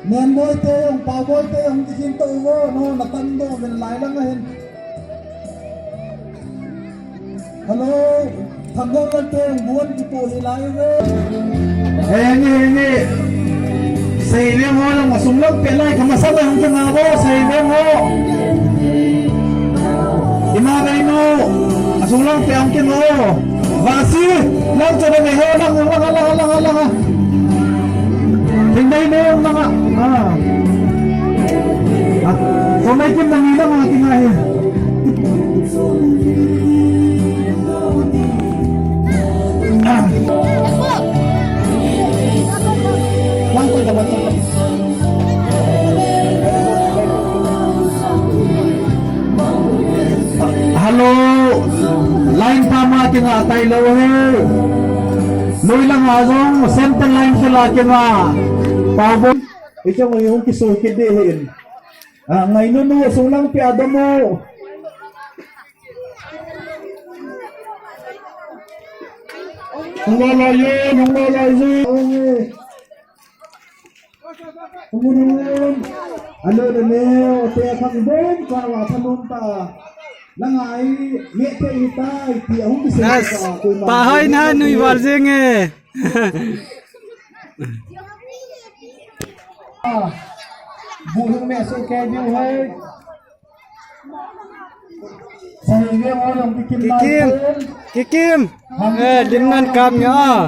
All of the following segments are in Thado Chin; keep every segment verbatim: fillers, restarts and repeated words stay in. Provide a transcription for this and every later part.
Nenboi te jong, Paoboi te jong, kikhin to vo, no, na tan do, ven lai lang ahin. Hello, Thanggol te jong, buan kipo hi lai ve. Henge, henge. Seiveng ho lang, asung lang pe lai, kama sa lang kama vo, Seiveng ho. Ima ve no, asung lang pe ang kima vo. Vasi, lang cha ve ho, lang, lang, lang, lang, lang. Hindai ne, lang, ah. Ah, so mai kim nang ina ma kinga he. Ah. Lang ko da ba. Hello, line pa ma kinga tailou he. Noi lang a jong, center line kila kinga. Paoboi. Ichang hung kiso kit de hin. Ah, ngai nu nu, sung lang pe a dam o. Hung lo lo yo, hung lo lo yo. Hung lo lo. Alo de neo, te khang bom, ka wa thanom ta. Lang ai, me te i tai, ti hung kiso. Nas, ta, ko ma. Pa hai na nui wal jeng e. Bu hung me so ke diu hai. Kikim, Kikim. Eh, limnan kam nga.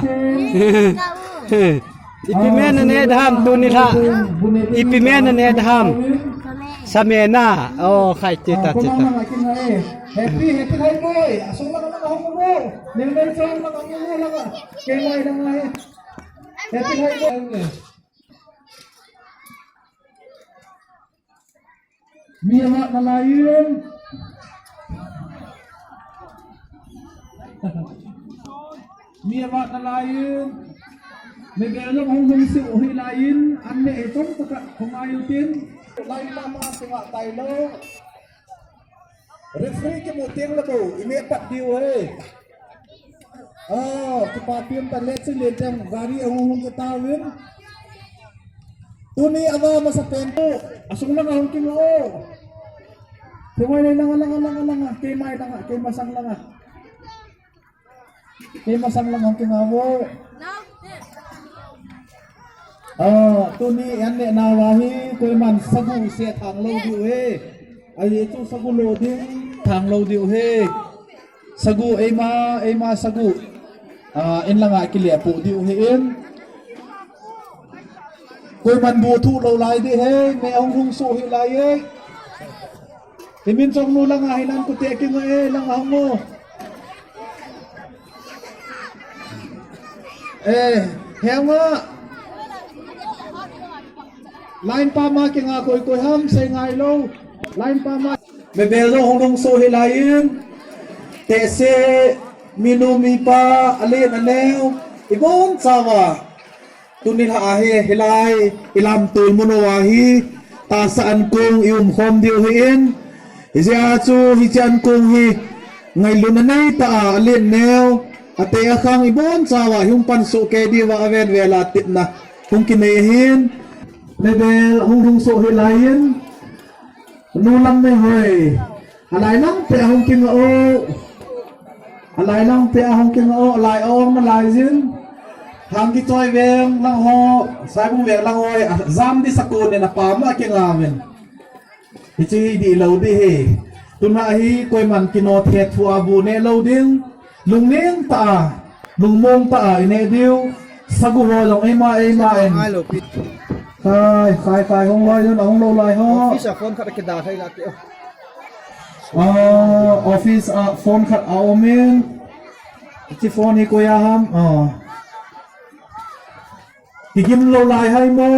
Ipi men ne dham tuni la. Ipi men ne dham. Samena. Oh, khai te ta te ta. Happy, happy hai boy. Asung lang na hung mo. Limnan song lang hung mo lang. Ke lai lang hai. Happy hai boy. Mi avat nalaiyin. Mi avat nalaiyin. Mebel jong hung hung sih u hi laiyin. An ne e tong taka khongai u tin. Lai lama tunga tailou. Referee kimu teng le bou, i me pat diu he. Ah, kipa pim ta le chi le teng gari ahung hung kit tauvin. Tuni ava masa pen tu, asung langa hung kinga o. Kei mai le langa, langa, langa, langa, kei mai langa, kei masang langa. Kei masang lang hung kinga vo. Ah, tuni an ne nau ahi, koiman sagu se thang lou diu he. Ahi chu sagu lo ding, thang lou diu he. Sagu eima, eima sagu. Ah, in langa kile pu diu he in. Koiman bu thu lou lai di he, me hung hung su hi lai e. Himin chong nu langa hinan kute kinga e, langa hung o. Eh, henga. Line pa ma kinga koi koi ham sei ngai lou. Line pa ma. Mebel jong hung hung su hi laiyin. Tehse minu mipa alen aneo. Ibon chawa. Tuni la ahi, hilai, ilam tul mun uva hi, tahsa ankong i um khom diu hi in, hijeh a chu hiche ankong hi, ngailutna nei tah a, alen neo, ate akhang ibon chawa, hung pan soh kei diuva aven vel a tepna, hung kinei ahin, mebel hung hung soh hi laiyin, Nu Lamneihoi. Alai lang pe ahung kinga o. Alai lang pe ahung kinga o. Alai ong na lai jin. Hang kichoi veng lang ho. Saibung veng lang hoi. Jam di sakun ne na pa ma kinga men. Hichi di lou di he. Tuna hi koiman kino the thu abu ne lou ding. Lungning tah a, lungmong tah a, i neh diu, sagu ho jong eima, eima in. Khai lo pi. Khai, khai, khai, hung lai jong, hung lou lai ho. Office a phone khat a kida khai la ti o. Ah, office a phone khat a um in. Hichi phone hi koi a ham, ah. Kigim lou lai hai mo.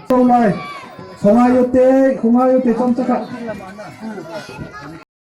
Lou lai. Khongai u te, khongai u te chomcha khat.